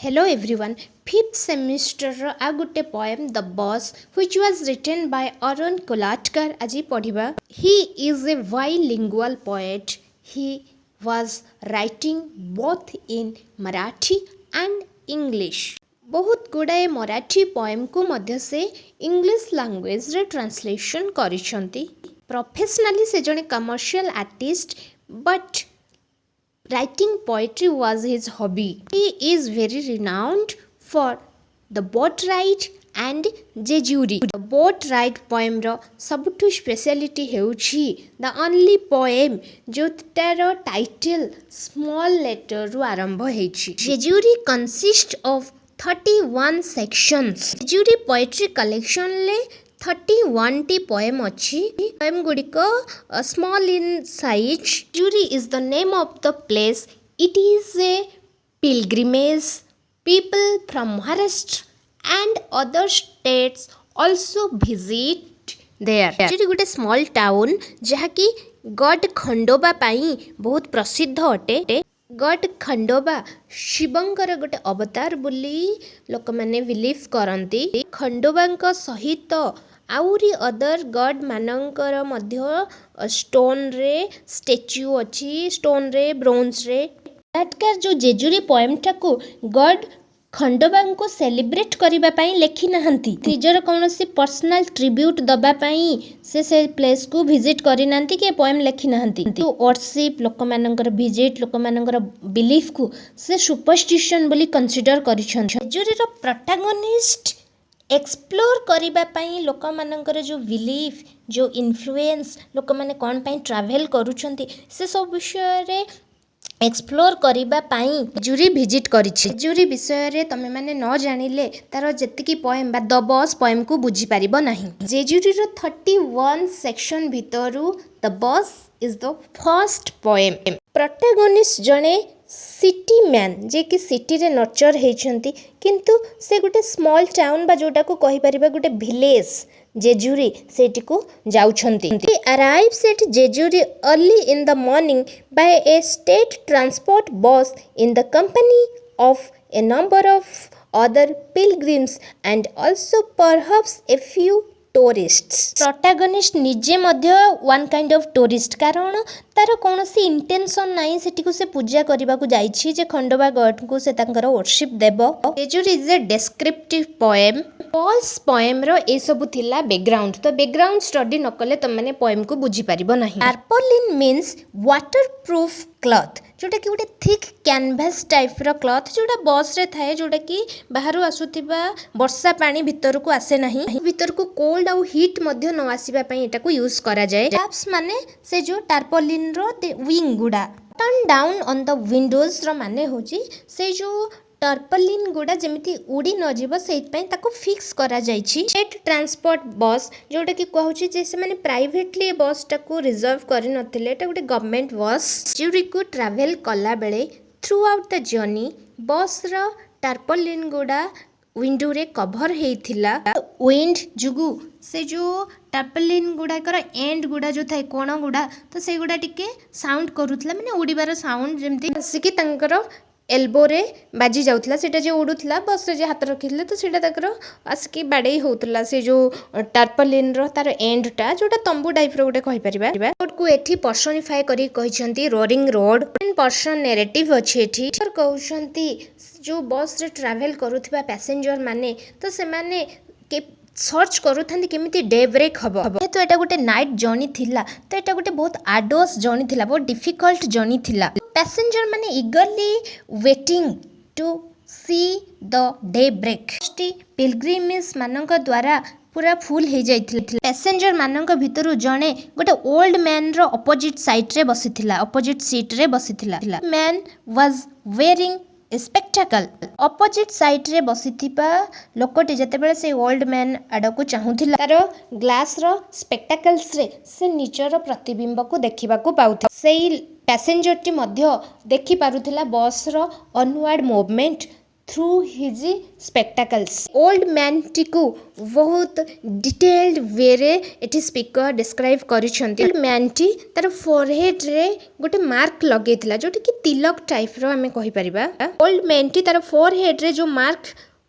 Hello everyone. Fifth ସେମିଷ୍ଟରର ଆଉ ଗୋଟେ poem, "The Bus", which was written by Arun Kolatkar, ଆଜି ପଢ଼ିବା। He is a bilingual poet. He was writing both in Marathi and English. ବହୁତ ଗୁଡ଼ାଏ ମରାଠୀ ପଏମ୍କୁ ମଧ୍ୟ ସେ English ଲାଙ୍ଗୁଏଜରେ translation କରିଛନ୍ତି। ପ୍ରଫେସନାଲି ସେ ଜଣେ commercial artist, but writing poetry was his hobby. He is very renowned for "The Boat Ride" and "Jejuri". The Boat Ride poemର ସବୁଠୁ speciality ହେଉଛି the only poem ଯେଉଁଟାର ଟାଇଟଲ୍ ସ୍ମଲ୍ ଲେଟରରୁ ଆରମ୍ଭ ହେଇଛି। Jejuri consist of 31 sections. Jejuri poetry କଲେକ୍ସନରେ 31ଟି poem ଅଛି। Poem ଗୁଡ଼ିକ small in size. Jejuri is the name of the place. It is a pilgrimage. People from Maharashtra and other states also visit there. Jejuri ଗୋଟେ small town, ଯାହାକି ଗଡ୍ ଖଣ୍ଡୋବା ପାଇଁ ବହୁତ ପ୍ରସିଦ୍ଧ ଅଟେ। ଗଡ୍ ଖଣ୍ଡୋବା ଶିବଙ୍କର ଗୋଟେ ଅବତାର ବୋଲି ଲୋକମାନେ ବିଲିଭ୍ କରନ୍ତି। ଖଣ୍ଡୋବାଙ୍କ ସହିତ ଆହୁରି ଅଦର ଗଡ୍ ମାନଙ୍କର ମଧ୍ୟ ଷ୍ଟୋନରେ ଷ୍ଟାଚ୍ୟୁ ଅଛି, ଷ୍ଟୋନରେ, ବ୍ରୋଞ୍ଜରେ। କୋଲାଟକାର ଯେଉଁ ଜେଜୁରୀ ପଏମ୍ଟାକୁ ଗଡ୍ ଖଣ୍ଡୋବାଙ୍କୁ ସେଲିବ୍ରେଟ୍ କରିବା ପାଇଁ ଲେଖି ନାହାନ୍ତି। ନିଜର କୌଣସି ପର୍ସନାଲ ଟ୍ରିବ୍ୟୁଟ୍ ଦେବା ପାଇଁ ସେ ସେ ପ୍ଲେସ୍କୁ ଭିଜିଟ୍ କରିନାହାନ୍ତି କି ଏ ପଏମ୍ ଲେଖି ନାହାନ୍ତି। ୱର୍ସିପ୍, ଲୋକମାନଙ୍କର ଭିଜିଟ୍, ଲୋକମାନଙ୍କର ବିଲିଫ୍କୁ ସେ ସୁପରଷ୍ଟିସନ୍ ବୋଲି କନସିଡର କରିଛନ୍ତି। ଜେଜୁରୀର ପ୍ରଟାଗୋନିଷ୍ଟ ଏକ୍ସପ୍ଲୋର କରିବା ପାଇଁ ଲୋକମାନଙ୍କର ଯେଉଁ ବିଲିଫ୍, ଯେଉଁ ଇନଫ୍ଲୁଏନ୍ସ, ଲୋକମାନେ କ'ଣ ପାଇଁ ଟ୍ରାଭେଲ୍ କରୁଛନ୍ତି, ସେସବୁ ବିଷୟରେ ଏକ୍ସପ୍ଲୋର କରିବା ପାଇଁ ଜେଜୁରୀ ଭିଜିଟ୍ କରିଛି। ଜେଜୁରୀ ବିଷୟରେ ତମେମାନେ ନ ଜାଣିଲେ ତାର ଯେତିକି ପଏମ୍ ବା ଦ ବସ୍ ପଏମ୍କୁ ବୁଝିପାରିବ ନାହିଁ। ଜେଜୁରୀର 31 ସେକ୍ସନ୍ ଭିତରୁ "The Bus" is the first poem. Protagonist ଜଣେ ସିଟି ମ୍ୟାନ୍, ଯିଏକି ସିଟିରେ ନର୍ଚର ହେଇଛନ୍ତି, କିନ୍ତୁ ସେ ଗୋଟେ ସ୍ମଲ୍ ଟାଉନ୍ ବା ଯେଉଁଟାକୁ କହିପାରିବା ଗୋଟେ ଭିଲେଜ୍ ଜେଜୁରୀ, ସେଇଠିକୁ ଯାଉଛନ୍ତି। He arrives at Jejuri early in the morning by a state transport bus in the company of a number of other pilgrims and also perhaps a few tourists. Protagonist ନିଜେ ମଧ୍ୟ one kind of tourist, କାରଣ ତାର କୌଣସି intention ନାହିଁ। ସେଠିକୁ ସେ ପୂଜା କରିବାକୁ ଯାଇଛି ଯେ ଖଣ୍ଡୋବା ଗଡ଼ଙ୍କୁ ସେ ତାଙ୍କର ୱର୍ସିପ୍ ଦେବ। Jejuri is a descriptive poem. Bus ପଏମ୍ର ଏସବୁ ଥିଲା ବ୍ୟାକଗ୍ରାଉଣ୍ଡ। ତ ବ୍ୟାକଗ୍ରାଉଣ୍ଡ ଷ୍ଟଡି ନ କଲେ ତୁମେମାନେ ପଏମ୍କୁ ବୁଝିପାରିବ ନାହିଁ। Tarpaulin means water proof cloth, ଯେଉଁଟାକି ଗୋଟେ ଥିକ୍ କ୍ୟାନଭାସ୍ ଟାଇପ୍ର କ୍ଲଥ୍, ଯେଉଁଟା ବସ୍ରେ ଥାଏ, ଯେଉଁଟାକି ବାହାରୁ ଆସୁଥିବା ବର୍ଷା ପାଣି ଭିତରକୁ ଆସେ ନାହିଁ, ଭିତରକୁ କୋଲ୍ଡ ଆଉ ହିଟ୍ ମଧ୍ୟ ନ ଆସିବା ପାଇଁ ଏଟାକୁ ୟୁଜ୍ କରାଯାଏ। ଫ୍ଲାପ୍ସ ମାନେ ସେ ଯେଉଁ ଟାର୍ପଲିନ୍ର ୱିଙ୍ଗ ଗୁଡ଼ା। ଟର୍ନ ଡାଉନ୍ ଅନ୍ the ୱିଣ୍ଡୋଜ୍ର ମାନେ ହେଉଛି ସେଇ ଯେଉଁ ଟର୍ପଲିନ୍ ଗୁଡ଼ା ଯେମିତି ଉଡ଼ି ନଯିବ, ସେଇଥିପାଇଁ ତାକୁ ଫିକ୍ସ କରାଯାଇଛି। ଷ୍ଟେଟ୍ ଟ୍ରାନ୍ସପୋର୍ଟ ବସ୍, ଯେଉଁଟାକି କୁହାହେଉଛି ଯେ ସେମାନେ ପ୍ରାଇଭେଟଲି ଏ ବସ୍ଟାକୁ ରିଜର୍ଭ କରିନଥିଲେ, ଏଇଟା ଗୋଟେ ଗଭର୍ଣ୍ଣମେଣ୍ଟ ବସ୍। ଜେଜୁରୀକୁ ଟ୍ରାଭେଲ୍ କଲାବେଳେ ଥ୍ରୁ ଆଉଟ୍ the journey ବସ୍ର ଟାର୍ପଲିନ୍ ଗୁଡ଼ା ୱିଣ୍ଡୋରେ କଭର୍ ହେଇଥିଲା। ୱିଣ୍ଡ ଯୋଗୁଁ ସେ ଯେଉଁ ଟାର୍ପଲିନ୍ ଗୁଡ଼ାକର ଏଣ୍ଡ ଗୁଡ଼ା ଯେଉଁ ଥାଏ, କୋଣ ଗୁଡ଼ା, ତ ସେଇଗୁଡ଼ା ଟିକେ ସାଉଣ୍ଡ କରୁଥିଲା, ମାନେ ଉଡ଼ିବାର ସାଉଣ୍ଡ ଯେମିତି ଆସିକି ତାଙ୍କର ଏଲବୋରେ ବାଜି ଯାଉଥିଲା। ସେଇଟା ଯେ ଉଡ଼ୁଥିଲା, ବସ୍ରେ ଯେ ହାତ ରଖିଥିଲେ, ତ ସେଇଟା ତାଙ୍କର ଆସିକି ବାଡ଼େଇ ହେଉଥିଲା, ସେ ଯେଉଁ ଟାର୍ପଲିନ୍ର ତାର ଏଣ୍ଡଟା, ଯେଉଁଟା ତମ୍ବୁ ଟାଇପ୍ର ଗୋଟେ କହିପାରିବା। ରୋଡ଼କୁ ଏଠି ପର୍ସନିଫାଏ କରିକି କହିଛନ୍ତି ରୋରିଂ ରୋଡ଼। ପର୍ସନ୍ ନେରେଟିଭ୍ ଅଛି ଏଠି। କହୁଛନ୍ତି ଯେଉଁ ବସ୍ରେ ଟ୍ରାଭେଲ୍ କରୁଥିବା ପ୍ୟାସେଞ୍ଜର ମାନେ, ତ ସେମାନେ ସର୍ଚ୍ଚ କରୁଥାନ୍ତି କେମିତି ଡେ ବ୍ରେକ୍ ହେବ। ଯେହେତୁ ଏଇଟା ଗୋଟେ ନାଇଟ୍ ଜର୍ଣ୍ଣି ଥିଲା, ତ ଏଇଟା ଗୋଟେ ବହୁତ ଆର୍ଡୁଅସ୍ ଜର୍ଣ୍ଣି ଥିଲା, ବହୁତ ଡିଫିକଲ୍ଟ ଜର୍ଣ୍ଣି ଥିଲା। ପ୍ୟାସେଞ୍ଜର ମାନେ eagerly waiting to see the day break. ପିଲଗ୍ରିମ୍ସ ମାନଙ୍କ ଦ୍ୱାରା ପୁରା ଫୁଲ୍ ହେଇଯାଇଥିଲା। ପ୍ୟାସେଞ୍ଜର ମାନଙ୍କ ଭିତରୁ ଜଣେ ଗୋଟେ ଓଲ୍ଡ ମ୍ୟାନ୍ର ଅପୋଜିଟ୍ ସାଇଡ଼୍ରେ ବସିଥିଲା, ଅପୋଜିଟ୍ ସିଟ୍ରେ ବସିଥିଲା। Man was wearing spectacle. Opposite ସାଇଡ଼୍ରେ ବସିଥିବା ଲୋକଟି ଯେତେବେଳେ ସେଇ ଓଲ୍ଡ ମ୍ୟାନ୍ ଆଡ଼କୁ ଚାହୁଁଥିଲା, ତାର ଗ୍ଲାସ୍ର ସ୍ପେକ୍ଟାକଲ୍ସରେ ସେ ନିଜର ପ୍ରତିବିମ୍ବକୁ ଦେଖିବାକୁ ପାଉଥିଲା। ସେଇ ପ୍ୟାସେଞ୍ଜରଟି ମଧ୍ୟ ଦେଖିପାରୁଥିଲା ବସ୍ର onward movement. through his spectacles. Old ମ୍ୟାନ୍ଟିକୁ ବହୁତ ଡିଟେଲ୍ଡ ୱେରେ ଏଠି ସ୍ପିକର ଡିସ୍କ୍ରାଇବ୍ କରିଛନ୍ତି। ଓଲ୍ଡ ମ୍ୟାନ୍ଟି ତାର ଫୋରହେଡ୍ରେ ଗୋଟେ ମାର୍କ ଲଗେଇଥିଲା, ଯୋଉଟାକି ତିଲକ ଟାଇପ୍ର ଆମେ କହିପାରିବା। ଓଲ୍ଡ ମ୍ୟାନ୍ଟି ତାର ଫୋରହେଡ୍ରେ ଯୋଉ ମାର୍କ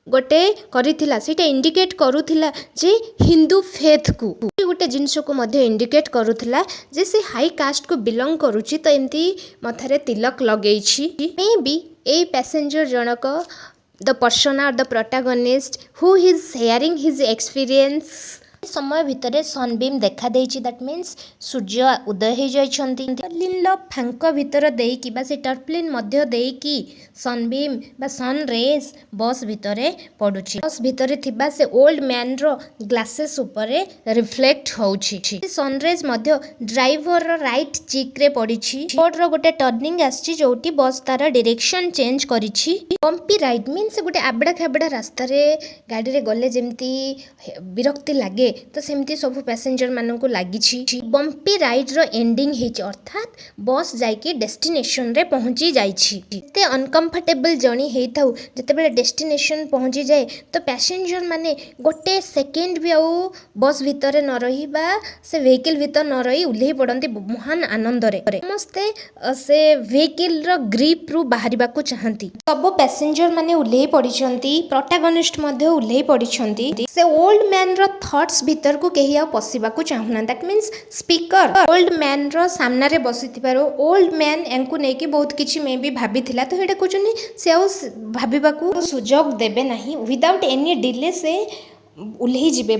ଗୋଟେ କରିଥିଲା, ସେଇଟା ଇଣ୍ଡିକେଟ୍ କରୁଥିଲା ଯେ ହିନ୍ଦୁ ଫେଥ୍କୁ, ଗୋଟେ ଜିନିଷକୁ ମଧ୍ୟ ଇଣ୍ଡିକେଟ୍ କରୁଥିଲା ଯେ ସେ ହାଇ କାଷ୍ଟକୁ ବିଲଙ୍ଗ କରୁଛି, ତ ଏମିତି ମଥାରେ ତିଲକ ଲଗେଇଛି। ମେ ବି ଏଇ ପ୍ୟାସେଞ୍ଜର ଜଣକ, the person or the protagonist who is sharing his experience। ସମୟ ଭିତରେ ସନବିମ୍ ଦେଖାଦେଇଛି, that means ସୂର୍ଯ୍ୟ ଉଦୟ ହେଇଯାଇଛନ୍ତି। ଟର୍ପଲିନ୍ର ଫାଙ୍କ ଭିତର ଦେଇକି ବା ସେ ଟର୍ପଲିନ୍ ମଧ୍ୟ ଦେଇକି ସନବିମ୍ ବା ସନ୍ ରେଜ୍ ବସ୍ ଭିତରେ ପଡୁଛି। ବସ୍ ଭିତରେ ଥିବା ସେ ଓଲ୍ଡ ମ୍ୟାନ୍ର ଗ୍ଲାସେସ୍ ଉପରେ ରିଫ୍ଲେକ୍ଟ ହେଉଛି। ସନରେଜ୍ ମଧ୍ୟ ଡ୍ରାଇଭରର ରାଇଟ୍ ଚିକ୍ରେ ପଡ଼ିଛି। ରୋଡ଼ର ଗୋଟେ ଟର୍ଣ୍ଣିଂ ଆସିଛି, ଯୋଉଠି ବସ୍ ତାର ଡିରେକ୍ସନ ଚେଞ୍ଜ କରିଛି। ବମ୍ପି ରାଇଡ୍ ମିନ୍ସ ଗୋଟେ ଆବଡ଼ା ଖାବଡ଼ା ରାସ୍ତାରେ ଗାଡ଼ିରେ ଗଲେ ଯେମିତି ବିରକ୍ତି ଲାଗେ, ତ ସେମିତି ସବୁ ପ୍ୟାସେଞ୍ଜର ମାନଙ୍କୁ ଲାଗିଛି। ବମ୍ପି ରାଇଡ୍ର ଏଣ୍ଡିଂ ହେଇଛି, ଅର୍ଥାତ୍ ବସ୍ ଯାଇକି ଡେଷ୍ଟିନେସନରେ ପହଞ୍ଚି ଯାଇଛି। ଏତେ ଅନକମ୍ଫର୍ଟେବଲ୍ ଜର୍ଣ୍ଣି ହେଇଥାଉ, ଯେତେବେଳେ ଡେଷ୍ଟିନେସନ ପହଞ୍ଚିଯାଏ, ତ ପ୍ୟାସେଞ୍ଜର ମାନେ ଗୋଟେ ସେକେଣ୍ଡ ବି ଆଉ ବସ୍ ଭିତରେ ନ ରହି ବା ସେ ଭେହିକିଲ୍ ଭିତରେ ନ ରହି ଓହ୍ଲେଇ ପଡ଼ନ୍ତି ମହାନ ଆନନ୍ଦରେ। ସମସ୍ତେ ସେ ଭେହିକିଲ୍ର ଗ୍ରିପ୍ରୁ ବାହାରିବାକୁ ଚାହାନ୍ତି। ସବୁ ପ୍ୟାସେଞ୍ଜର ମାନେ ଓହ୍ଲେଇ ପଡ଼ିଛନ୍ତି, ପ୍ରଟାଗନିଷ୍ଟ ମଧ୍ୟ ଓହ୍ଲେଇ ପଡ଼ିଛନ୍ତି। ସେ ଓଲ୍ଡ ମ୍ୟାନ୍ର ଥଟ୍ସ ଭିତରକୁ କେହି ଆଉ ପଶିବାକୁ ଚାହୁଁନାହାନ୍ତି। That means speaker old ମ୍ୟାନ୍ର ସାମ୍ନାରେ ବସିଥିବାରୁ ଓଲ୍ଡ ମ୍ୟାନ୍ ୟାଙ୍କୁ ନେଇକି ବହୁତ କିଛି ମେ ବି ଭାବିଥିଲା, ତ ସେଇଟା କହୁଛନ୍ତି ସେ ଆଉ ଭାବିବାକୁ ସୁଯୋଗ ଦେବେ ନାହିଁ। ୱିଦାଉଟ୍ ଏନି ଡିଲେ ସେ ଓହ୍ଲେଇ ଯିବେ।